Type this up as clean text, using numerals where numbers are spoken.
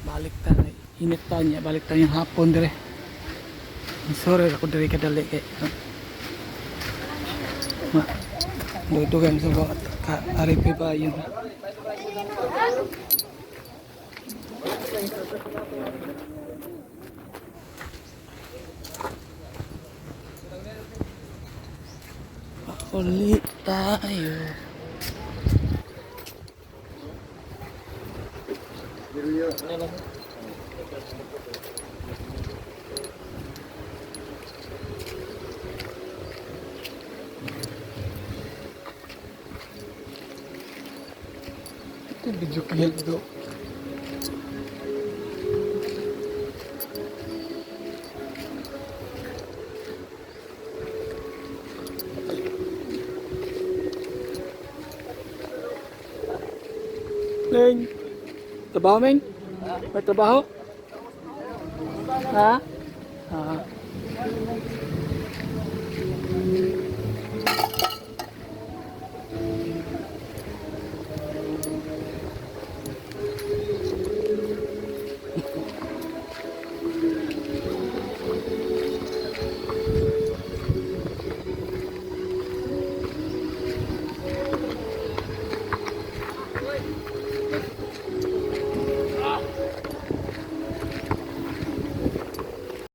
Balik ta, init pa niya, balik ta yung hapon dire. Sorry ako dire kadali kay. Ma. Dugdugan sa ba ka aripi ba yun. Pauli tayo. Ito video kaya ito. Meng. Trabaho, Meng? May trabaho? Ha? Ah.